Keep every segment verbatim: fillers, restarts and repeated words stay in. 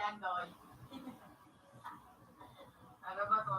Ano ba to?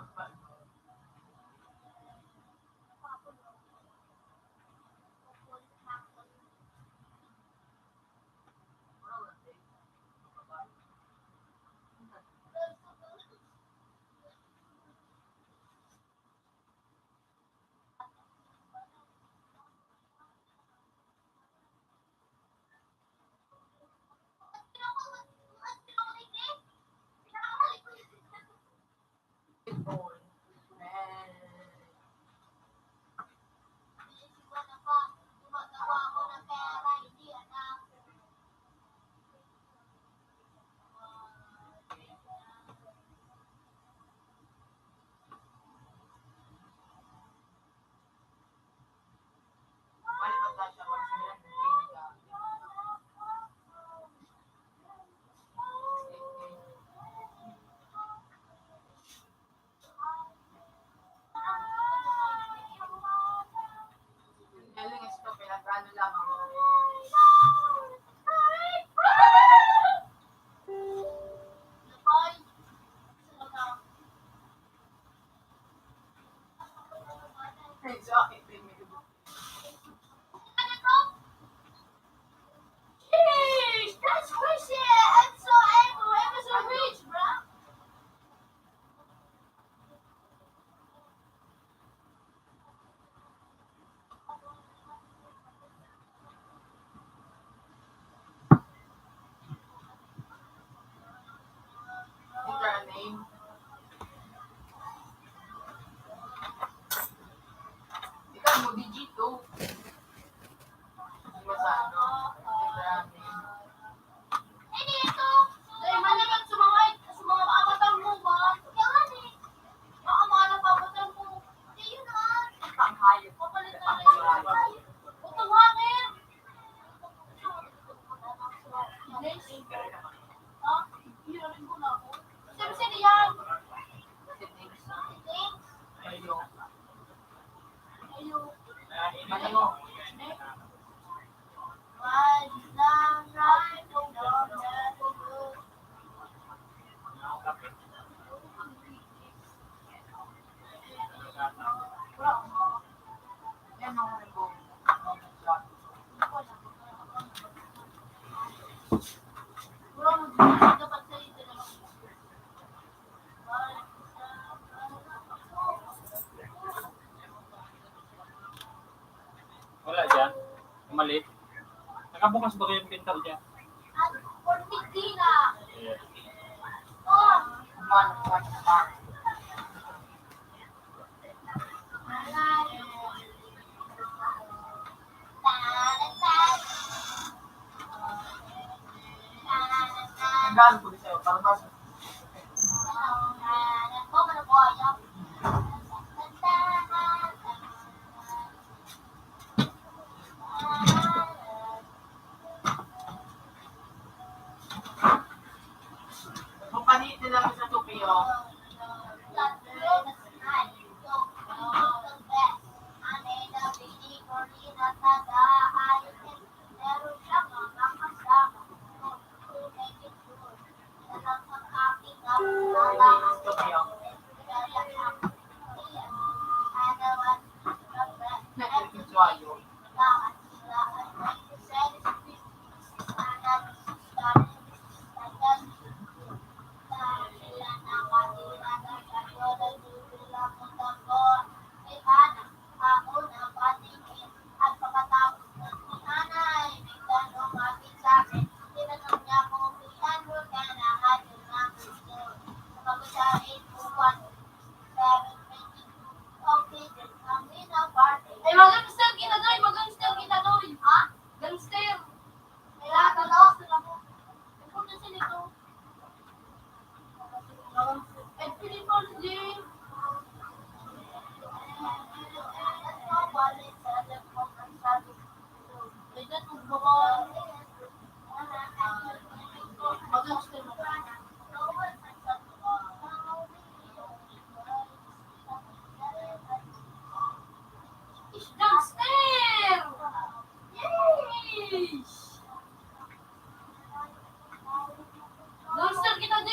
Sheesh, that's crazy. I'm so angry. I'm so rich, bro. Ikaw, name? Ikaw mo, digito. Hindi mo sa ano? Ikaw, name? Wala diyan. Umalis. Nakabukas ba kayong pinto diyan? Magpaniit na lang sa tupi, oh. Ay, mag-gangster kita, Doy! Mag-gangster kita, Doy! Ha? Gangster! Kaya, tatawa sila mo. Ang punta sila ito. Ay, Pilipinas, Jay! Ay, datong babae. Mag-gangster mo. Gangster! Yes! Gangster kita, J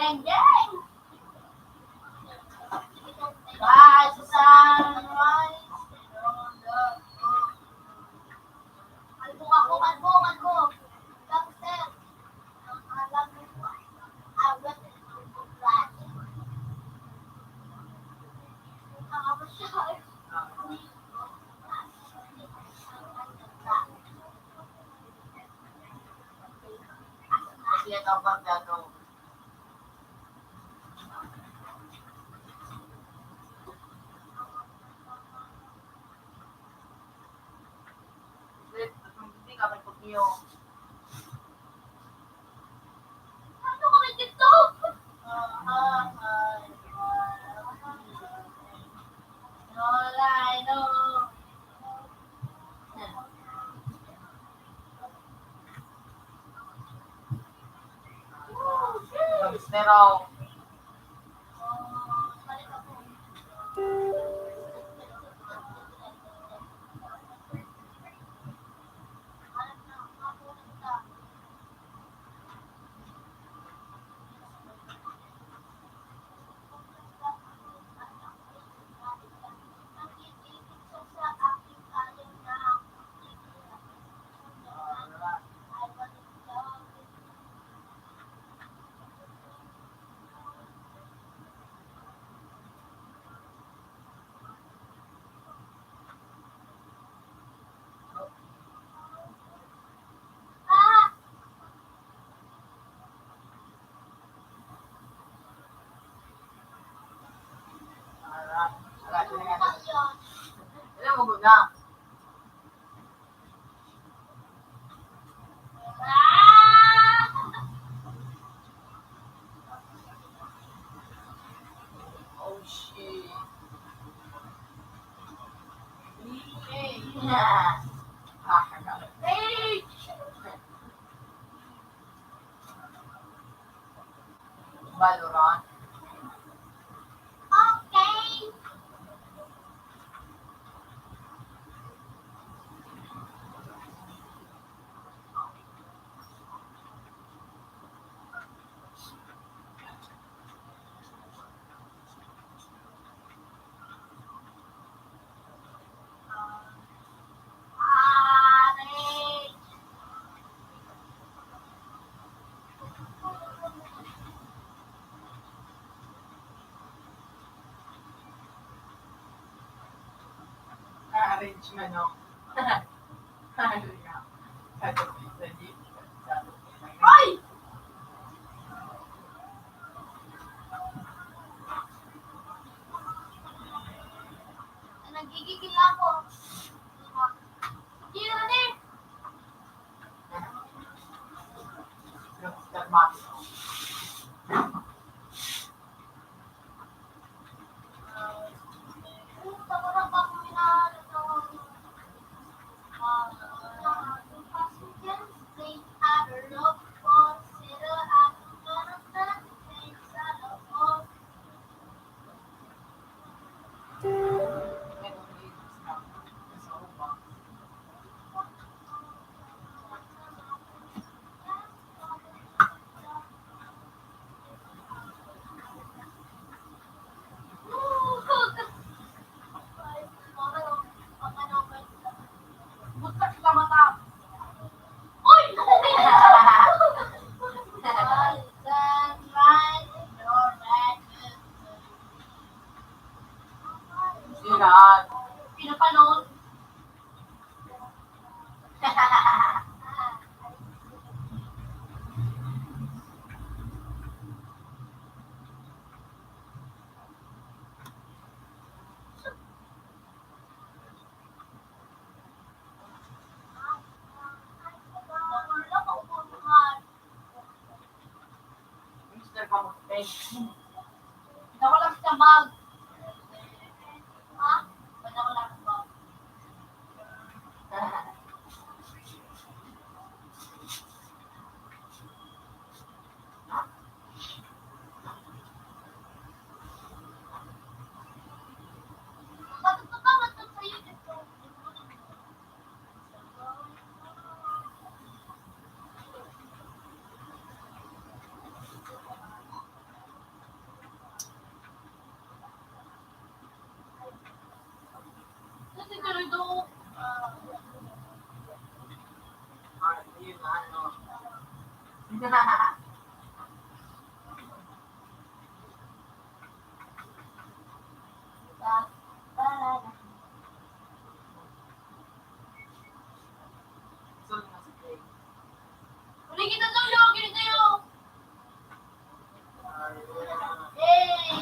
Bye, Susan. Kalbo, kalbo, kalbo, kalbo. Gangster. Ang alam mo, awat ng buklat. Ang awas siya. Kasi ito ang barkado. Hindi ka may pagniyo. Ano ka may TikTok? All I know. Pero Alam mo na. Oh, shit. Valorant. Okay. Arrangement, no? Ay! Nagigigil ako. Hindi na eh. Pinapanood. Mister Kamuting. Nawala si Kamag. Ha? Nawala si Kamag. Uli kita, Toy, oh, uli tayo. Yay!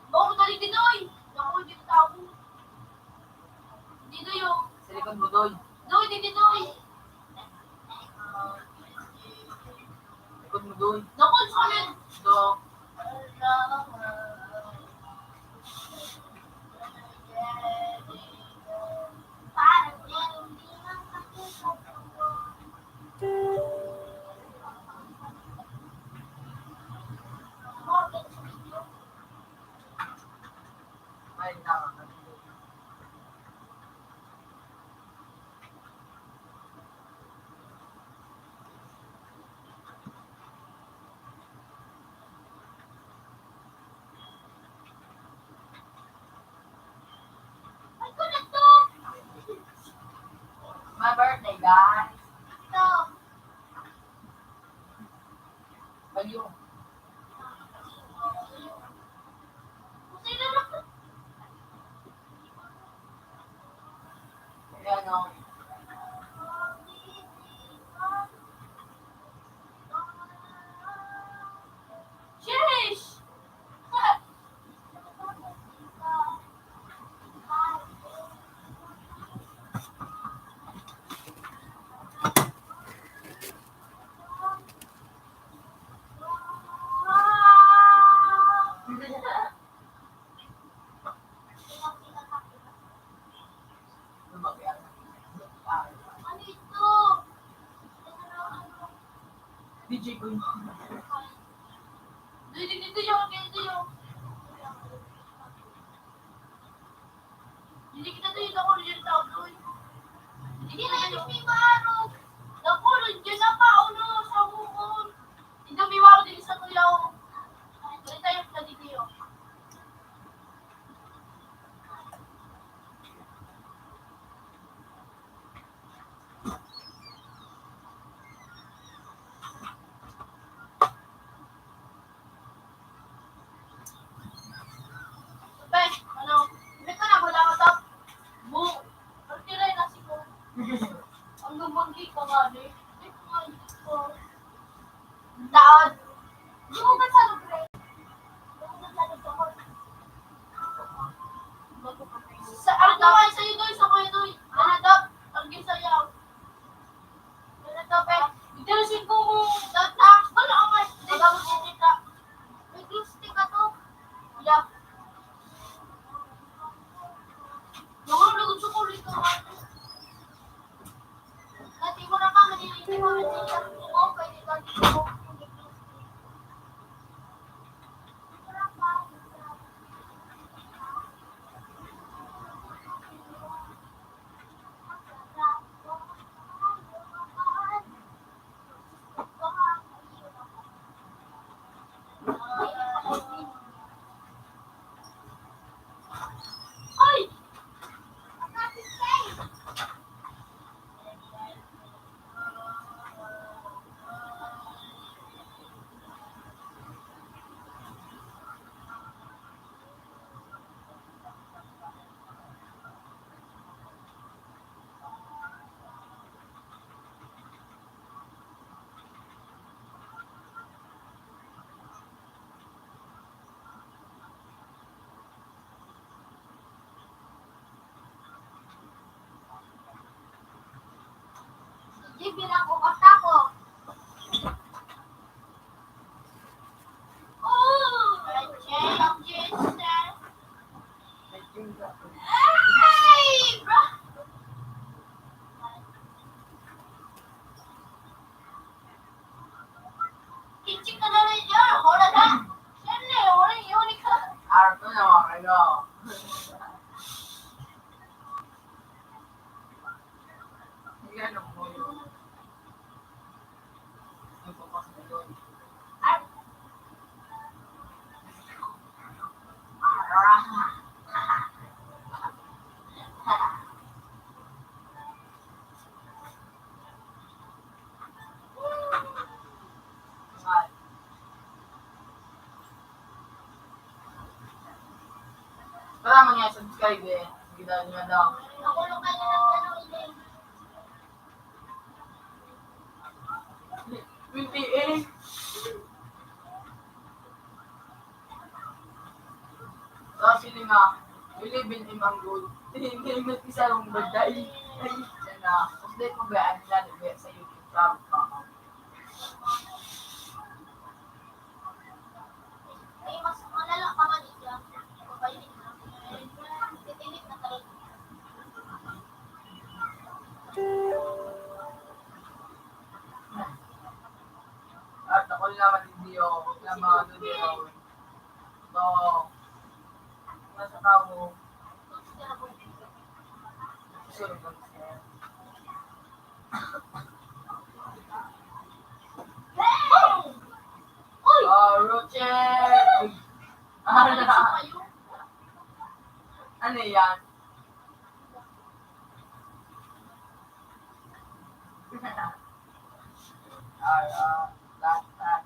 Bawal ka dito, Toy. Naku, hindi ko tao. Dito yung Sa likod mo, Toy. Doy, dito, Doy. Likod mo, Doy. Naku, sakit. Ito. Ay, tama. My birthday, guys. Ito. Bagyo. Ayan, oh. Sheesh! D J Queen. Dito, dito, dito, dito. Hindi kita to yung ako, yung tao, Loy. Hindi na yan yung may maaro. Naku, Loy, dyan na pa, ulo, sa bukon. Hindi may maaro din sa tuyaw. Dali tayo, dali tayo. Pe, ano, hindi ka na wala ka sa bu-, ang tiray na siguro. Ang lumanggi ka nga, eh. Hindi ko nga, hindi ko. Taon. Di mo ba sa lubre? Di mo ba sa lubre? Sa, ang tawag sa'yo, Doy, sa kuya, Doy. Ano to? Ang gisayaw. Ano to, pe? Interested ko kung dat-, ah, wala akong mas-, wala akong kita. May glue stick ka to. Yeah. Yung mga lugod sa kulit ko, ano? Dati mo na pa, manilitin mo, manilitin mo, pwede ka dito. Sige, bilang ko kanta ko. Oh, Rachel, ang Jester. Ay, bro. Kichik ka na rin yun. Wala na. Siyempre, wala yung unicorn. Arto na, mga kayo. Yan ang ulo. Ang papas na yun. Ay. Arama. Tara, mga subscribe eh. Sige daw, niya daw. Twenty-eight. Tapos yun nga, we live in Imanggon. Hindi mo isa yung baday. Ay, yan na. Tapos dahil ko ba, ano yan, sa YouTube, tama pa. Ay, mas malala pa man siya. Mabait na. Titilit na talaga. At ako na matindi, oh, na mga ano, di, oh. So, nasa tao, susunod lang siya. Ah, Rochelle! Ano? Ano yan? Ah, ah, last, last.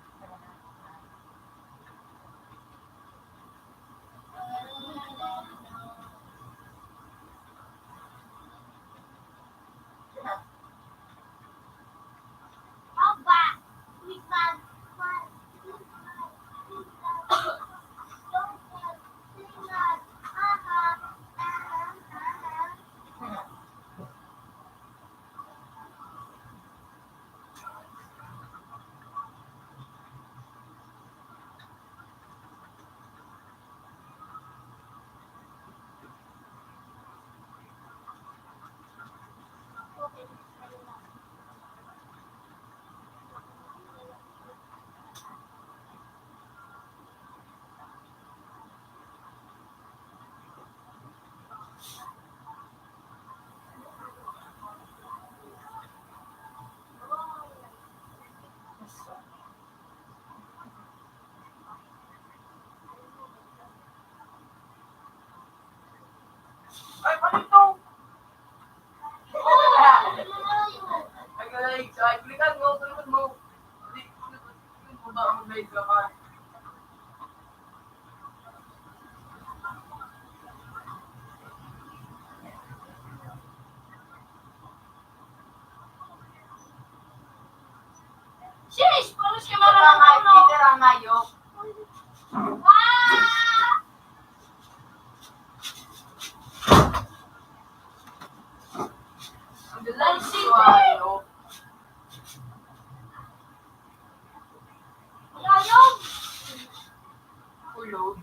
Ay, palito! Ay, ay, ay, klikan mo, klikan mo. Hindi, hindi ko ba ang may gaman? Sis, palos ka marang ano? Ang galang si Mayo. Mayo. Ulog.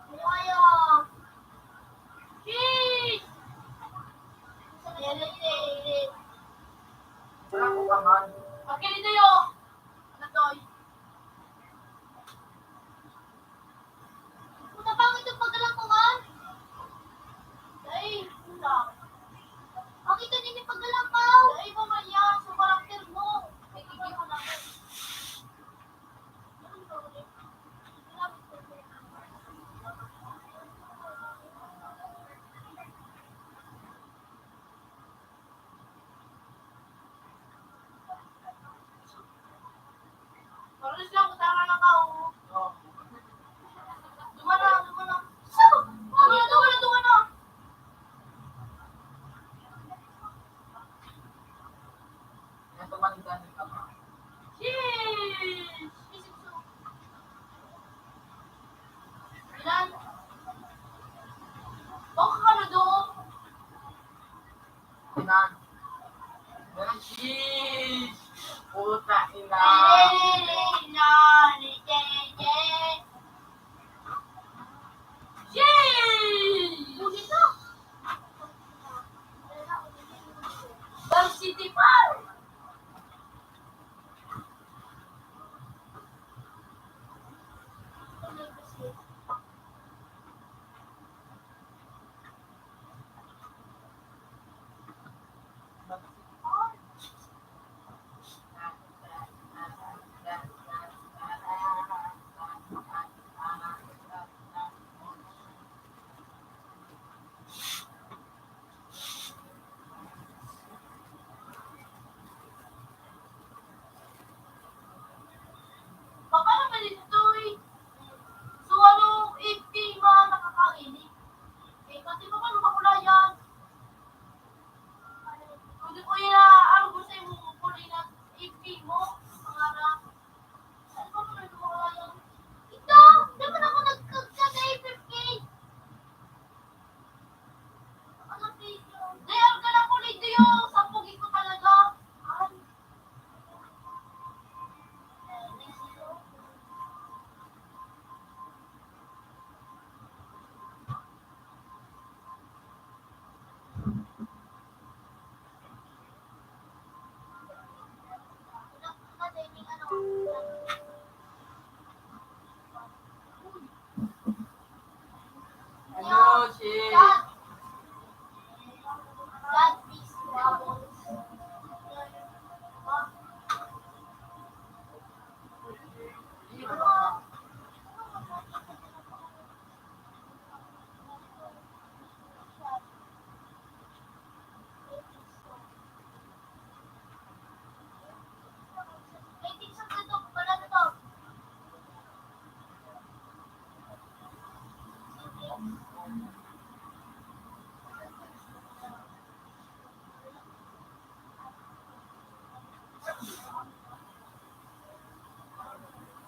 Mayo. Sis! Wala ko pa man. Pagkilid na yun. Ano to?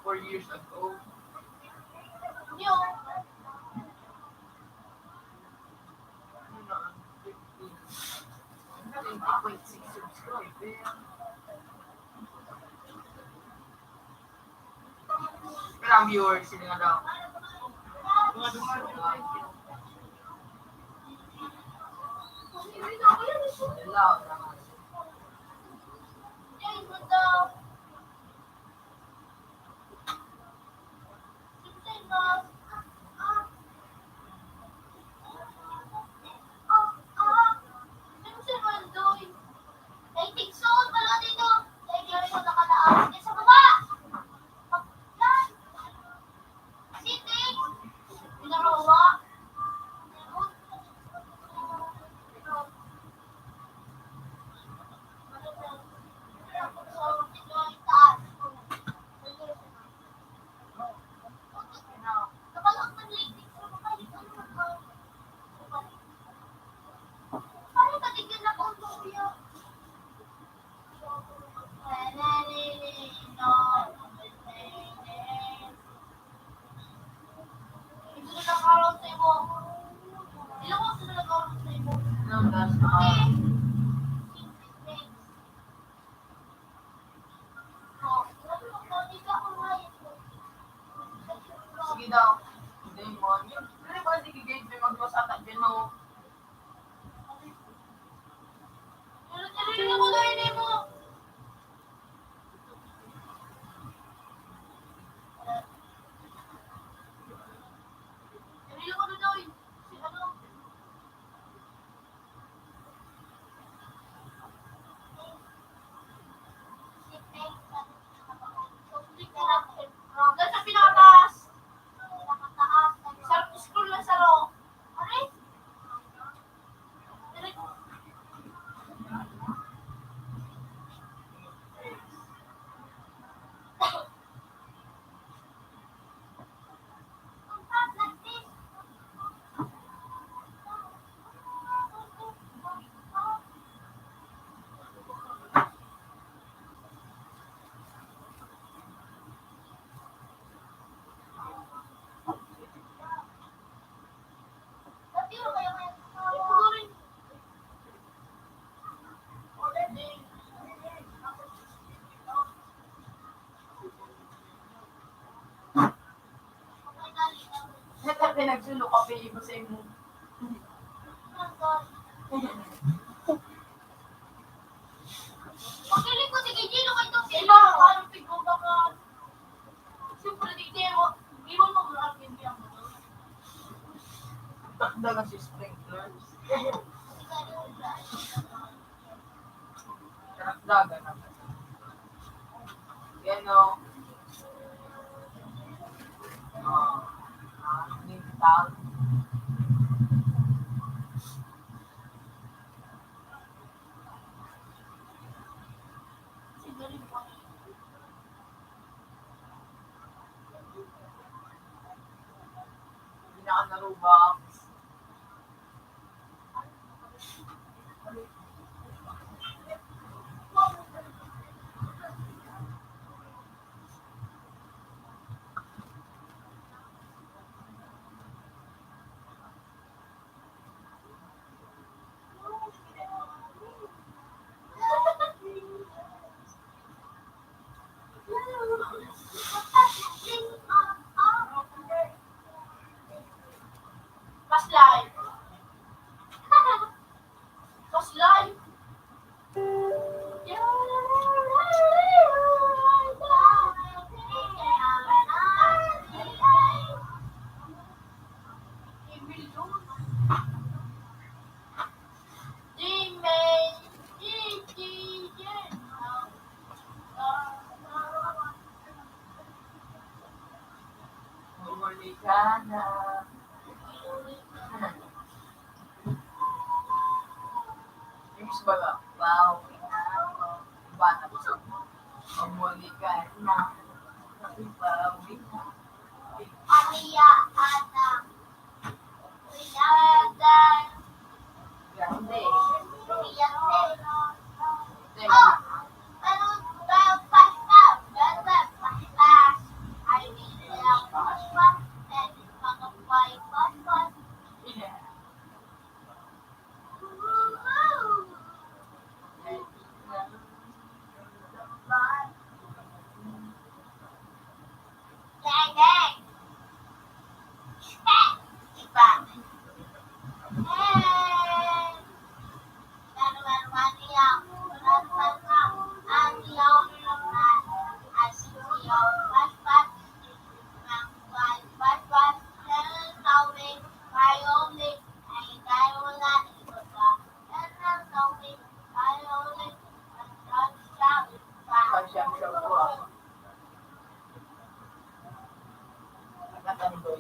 Four years ago. Yung, ano na, fifteen. Twenty point six subscriber. Pero ang viewers, sila nga daw. Hello, Sige daw. Hindi mo. Yun, pero ba, sige, guys, may magluwas ata dyan, no? Sa pinakataas. Sa scroll na sa row. Aray! Nagsulo ka, babe, sa imo. Pagkiling ko, sige, Gino, kay Dok Sila, ano, tigong ka. Siyempre, di, di mo, di mo mag-rock in yan. Takda na si sprinkler. Takda ka na. Yan, no? Ah, ah, mental. Hindi na ka na-Robux. Paslay. Paslay. Huli ka na. Yung isa ba na? Wow. Iba na. Huli ka na. Iba, iba. Maria Ana. Grande. Grande. Oh, pero, pero, pa, pa, pa, pa, pa, pa.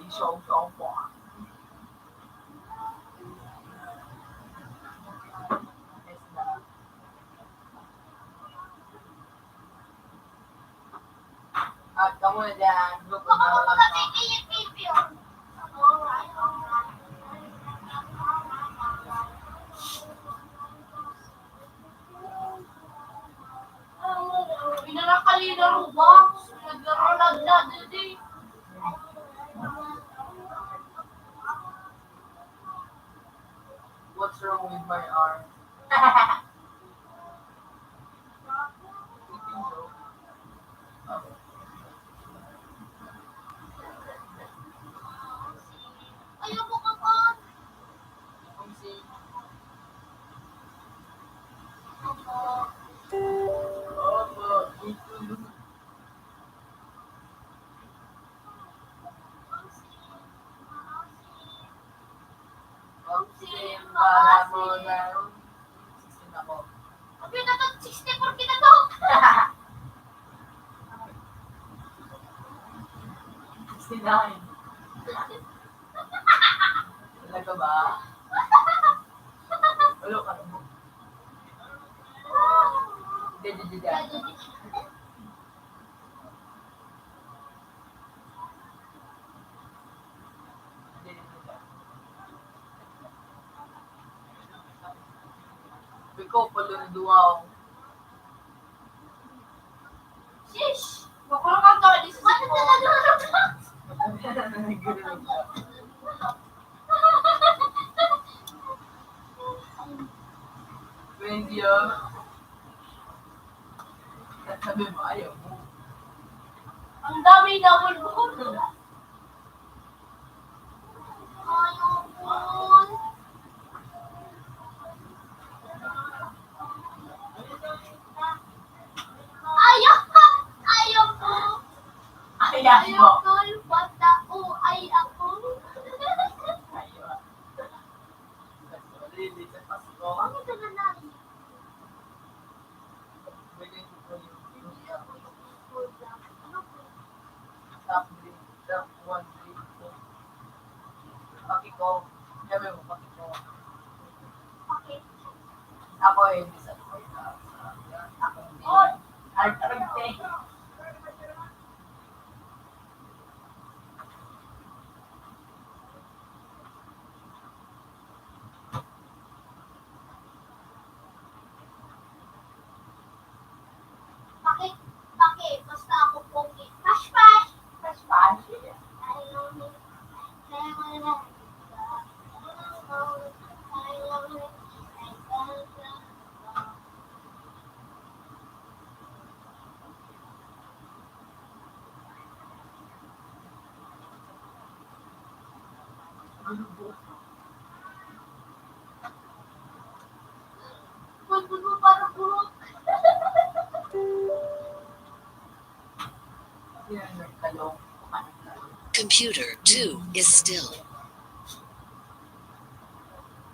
Show, show po. At kamo na dyan, grupo na lang. Pinarakalina ro ba? Nagkakaladlad, hindi. What's wrong with my arm? Ayaw mo ka pa. Opo, ito. Oxy, para mo na. Sixteen ako. Abi na to, sixty-four kita to. Sixty-nine. Talaga ba? Ulo ka na mo. Hindi, hindi, hindi. Ikaw pala na duwa. Shish! Bakla ka, Charlie, sa siko. Wendy, ah. Sabi mo, ayaw mo. Ang dami na bulbul. Ayaw po. Ayaw, ayaw po. Ayaw po. Ayaw po, bata po, ay ako. Ayaw. Mas malili sa Pasko. Bakit ka nanay? Top three, top one, three, four. Paki ko. Sabi mo, paki ko. Paki. Ako eh, hindi sa ko. Ako hindi. Ay, arante. Paki, paki, basta ako pogi. Pash, pash! Pash, pash! I love you. Kaya mo na lang. I love you. Computer two is still.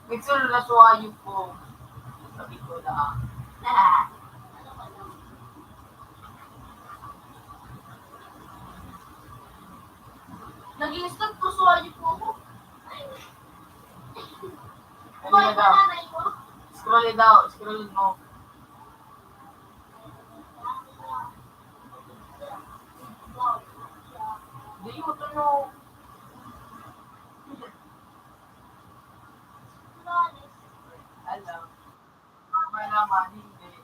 Nagsulo na suwayo ko. Sabi ko na. Naging stop ko, suwayo po ako. Ano na daw? Scroll daw, scroll mo. Di mo to, no. Alam. Malaman, hindi.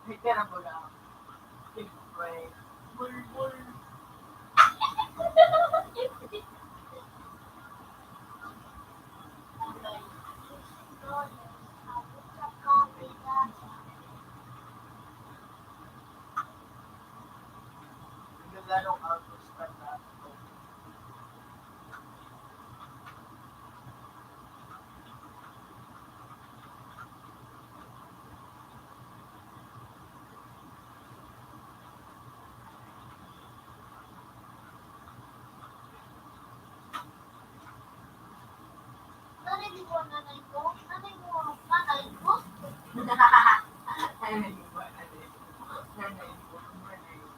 May pera mo lang. Siyempre. Bulbul. Ang ganda ng August pa na. Nanay mo, nanay ko, nanay mo, nanay ko. Nanay mo, nanay ko, nanay mo, nanay ko.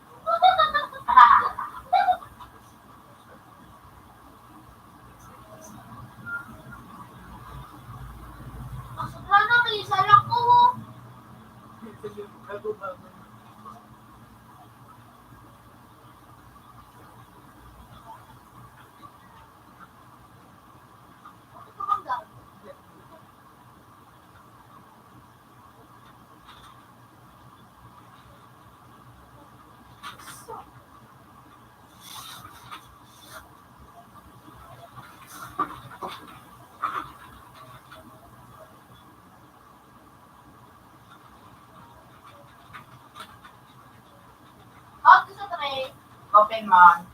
Open man.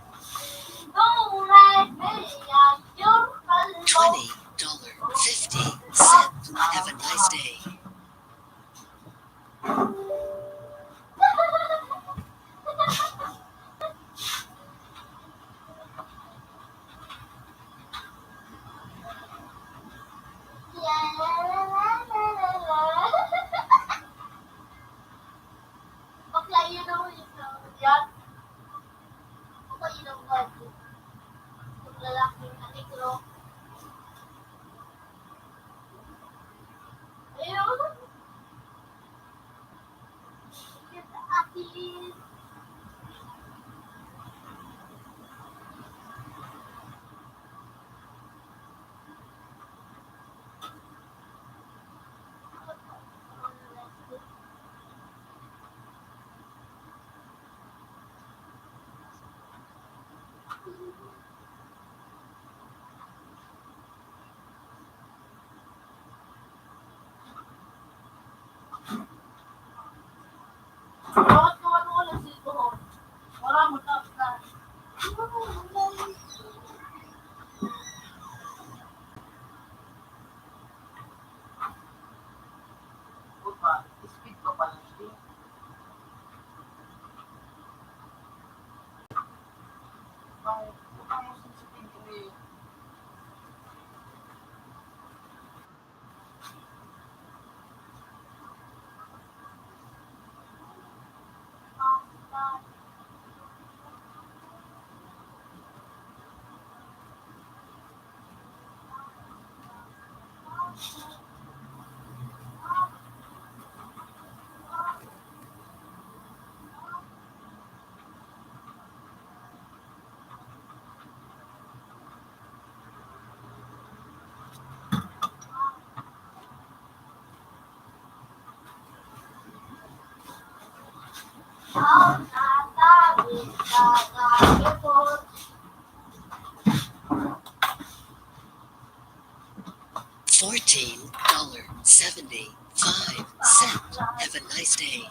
Twenty dollar fifty cent. Have a nice day. Bakla, you know, you know, yan. Ako, you know, yung lalaki na negro. Ayun. Ate Liz. Speed pa pala siya. Ang, ang speed ni Fourteen dollar seventy-five cent. Have a nice day.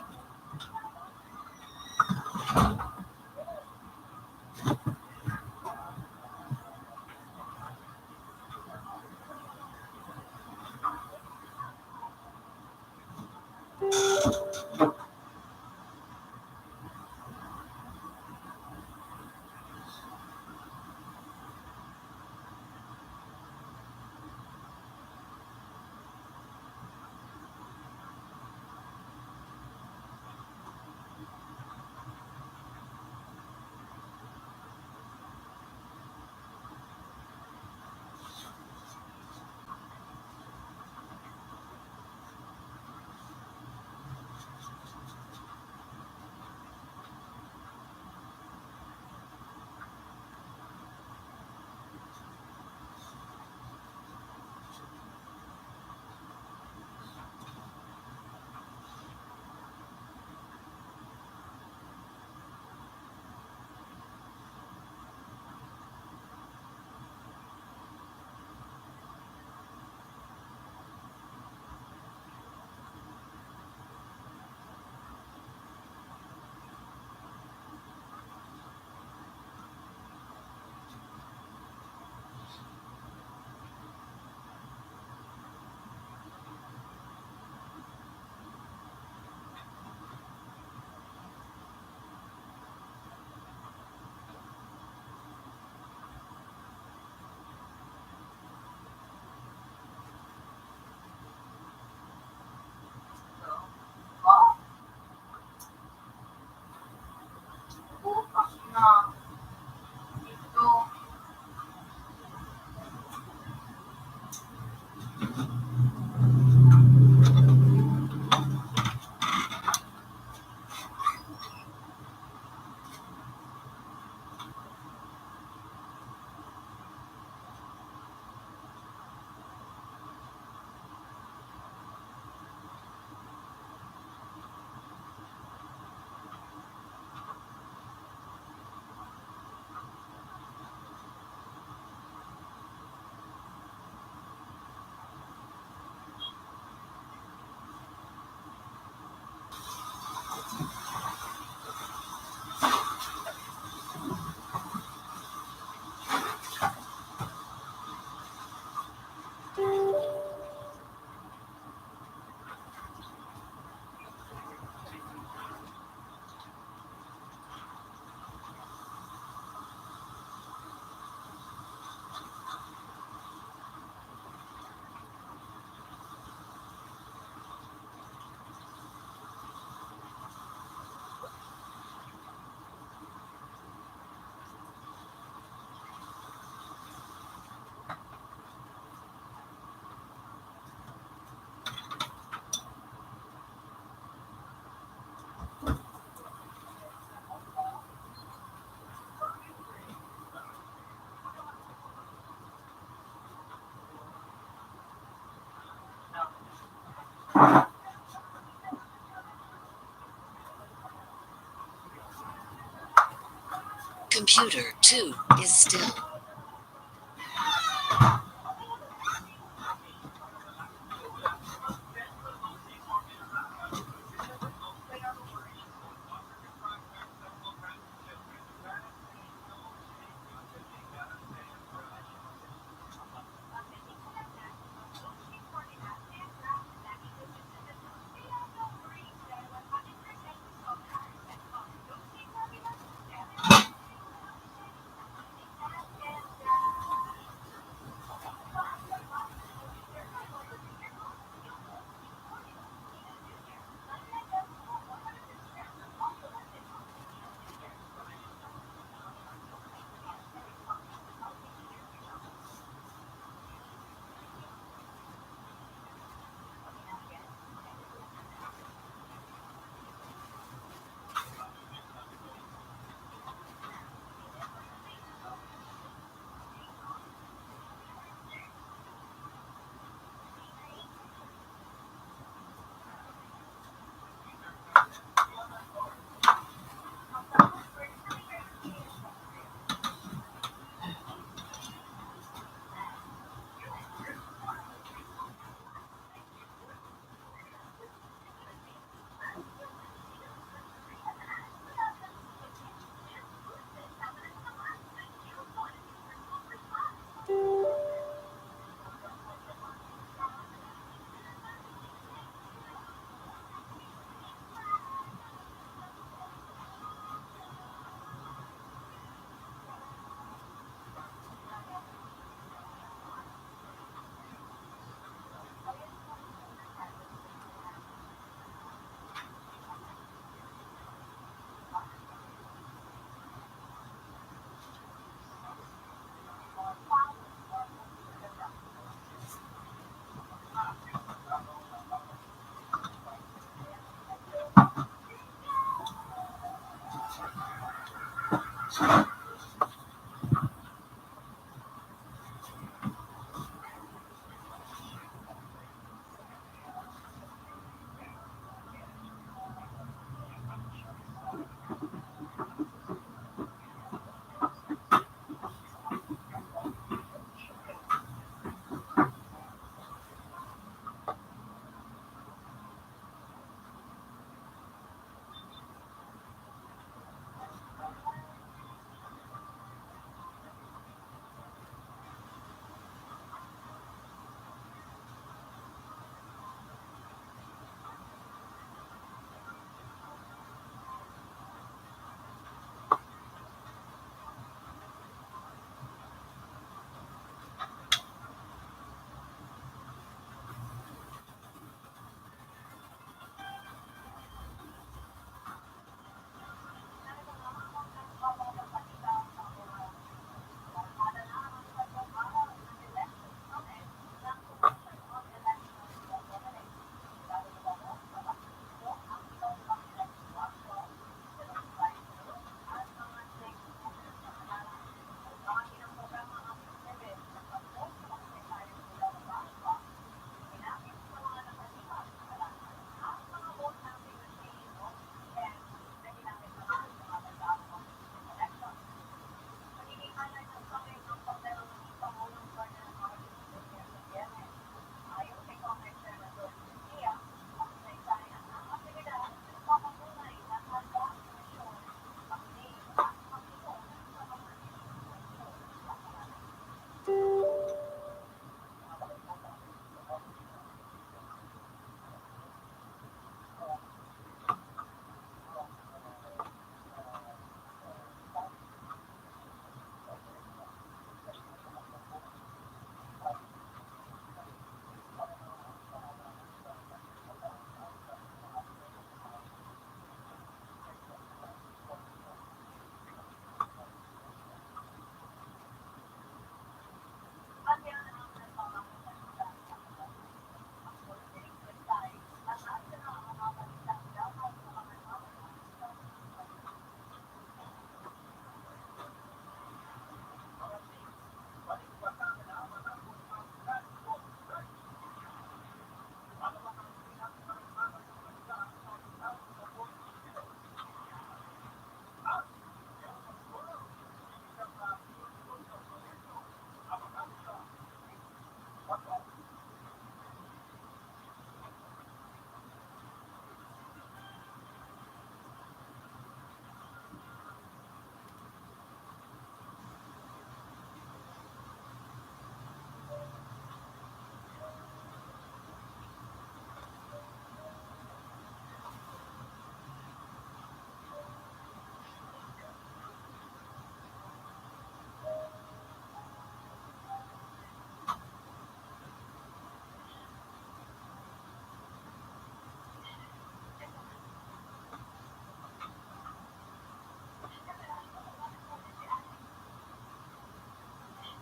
Computer two is still.